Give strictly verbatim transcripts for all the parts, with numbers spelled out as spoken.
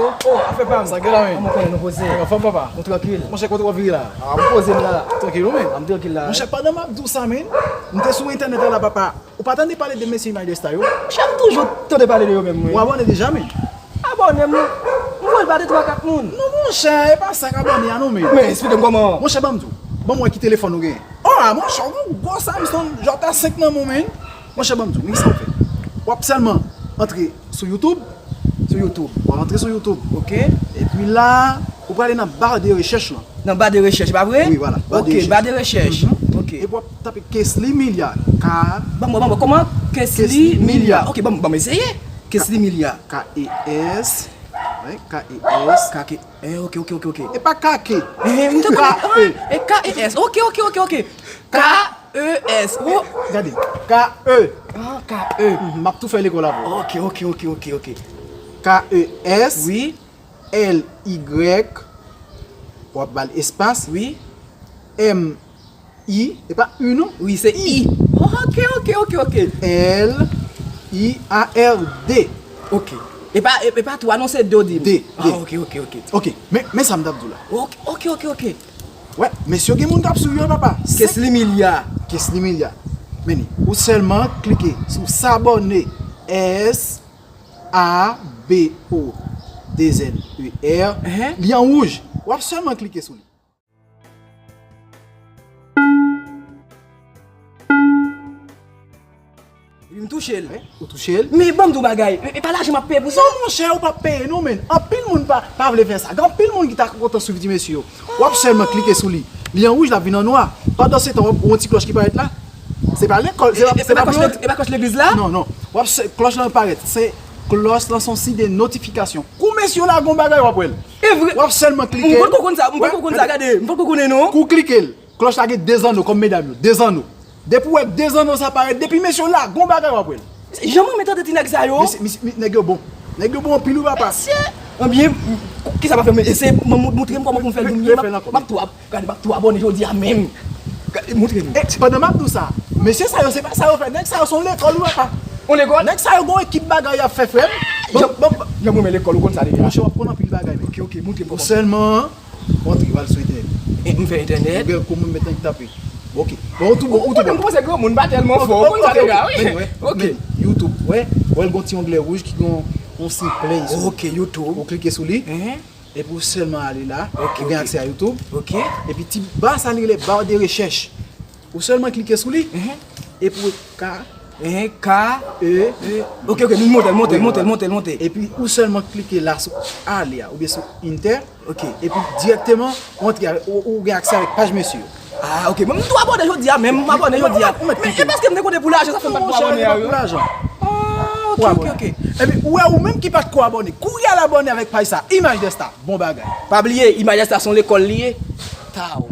Oh, afè pa m. Sa gen la, men? Kòman w konnen nou poze? Anfòm, papa? Nou trankil. Monchè, kote w ap vire la? Ah, m poze m la. Trankil ou menm? Ah, m trankil la. Monchè, pandan m ap di w sa, men, m te sou entènèt la, la, papa. Ou pa tande pale de mesye Imaj de Star yo? Monchè, m toujou tande pale de yo menm, wi. Ou abòne deja, men? Abòne, m, m voye l ba de twa kat moun. Non, monchè, e pa sa k abòne a non, men. Men, eksplike m kòman. Monchè, ban m di w. Ban m wè ki telefòn ou genyen. Oh, ah, monchè, ou gon gwo Samsung J A senk nan men w, men. Monchè, ban m di w, men ki sa w fè? W ap sèlman antre sou YouTube. Sou YouTube. W ap antre sou YouTube. Ok. Epi la, ou prale nan ba de rechèch lan. Nan ba de rechèch, pa vre? Wi, vwala. Ok, ba de rechèch. Mhm. Ok. Epi w ap tape Kesly Milia. K. Ban mwen, ban mwen. Kòman? Kesly Milia. Ok, ban, ban m eseye. Kesly Milia. K E S. Wi, K E S. K K. Eh, ok, ok, ok, ok. E pa K K. Eh, m te konn. K E. E K E S. Ok, ok, ok, ok. K E S. Oh. Gade. K E. Ah, K E. Mhm, m ap tou fè lekòl avè w. Ok, ok, ok, ok, ok. K E S. Wi. L Y. W ap ba l espas. Wi. M I. E pa U, non? Wi, se I. Ok, ok, ok, ok. L I A R D. Ok. E pa, e, e pa twa, non, se de w di m. De, de. Ah, ok, ok, ok. Ok, men, men sa m t ap di w la. Ok, ok, ok, ok. Wè, mesye, gen moun k ap swiv yo, papa. Kesly Milia. Kesly Milia. Men li, ou sèlman klike sou s'abonner. S A B O deux N E R. Ehe. Li an wouj. W ap sèlman klike sou li. Epi m touche l. Wi, ou touche l. Men ban m di w bagay, e, e pa lajan m ap peye pou sa. Non, monchè, ou p ap peye, non, men. Anpil moun pa, pa vle fè sa. Gen anpil moun ki ta kontan swiv ti mesye yo. W ap sèlman klike sou li. Li an wouj, l ap vin an nwa. Pandan se tan, w ap wè yon ti klòch ki parèt la. Se pa lekòl, se pa, e, e, se pa klòch, e pa klòch legliz la? Non, non. W ap se, klòch lan parèt. Se klòch lan, se yon siy de notifikasyon. Kou mesye yo lage yon bagay, w ap wè l. E vre. W ap sèlman klike. M poko konn sa, m poko konn sa, gade, m poko konnen non. Kou klike l. Klòch la gen de zanno kòm medam yo, de zanno. Depi w wè de zanno sa parèt, depi mesye yo lage yon bagay, w ap wè l. Jan mwen renmen tande ti nèg sa yo. Mesye, mesye, nèg yo bon. Nèg yo bon anpil, wi, papa. Mesye. Ebyen, kisa pa fè m eseye, m, m, montre m kòman pou m fè l pou m ye. M ap, m ap tou ab-, gade, m ap tou abòne jodi a menm. Gade, montre m. E, pandan m ap di w sa, mesye sa yo, se pa sa yo fè. Nèg sa yo se yon lekòl, wi, papa. Yon lekòl? Nèg sa yo gon ekip bagay y ap fè, frè m. Bon, jan, bon, jan mwen renmen lekòl, ou konn sa deja. Monchè, w ap konn anpil bagay, men. Ok, ok, montre m kòman. Sèlman, w antre, w al sou entènèt. E, m fè entènèt. Ou gen kou moun met nèg tape. Ok. Bon, ou tou bon, ou tou bon. Ou konn se granmoun pa tèlman fò, ou konn sa deja, wi. Ok. Men, YouTube, wè, wè l gon ti onglè wouj ki gon yon siy play sou li. Ok, YouTube. Ou klike sou li. Epi ou sèlman ale la, ou gen aksè a YouTube. Ok. Epi ti ba sa li rele barre de recherche. Ou sèlman klike sou li. Epi ou K. K. E. E. Ok, ok, monte l, monte l, monte l, monte l, monte l. Epi ou sèlman klike la sou ale a, oubyen sou enter. Ok. Epi dirèkteman, ou antre avèk, ou, ou gen aksè avèk paj mesye yo. Ah, ok. Mwen, m tou abòne jodi a, men m abòne jodi a. Men e paske m te konte pou lajan, sa fè m pa t tou abòne a, wi. Pou lajan. Ah, ok, ok, ok. Epi, ou wè, ou menm ki pa t ko abòne, kouri al abòne avèk paj sa, Imaj de Star. Bon bagay. Pa bliye, Imaj de Star se yon lekòl li ye. Taw.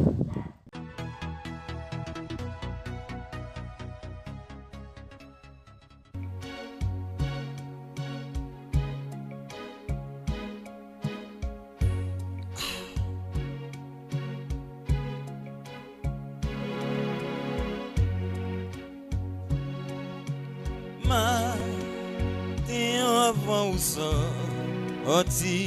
Maten an avan ou sòti,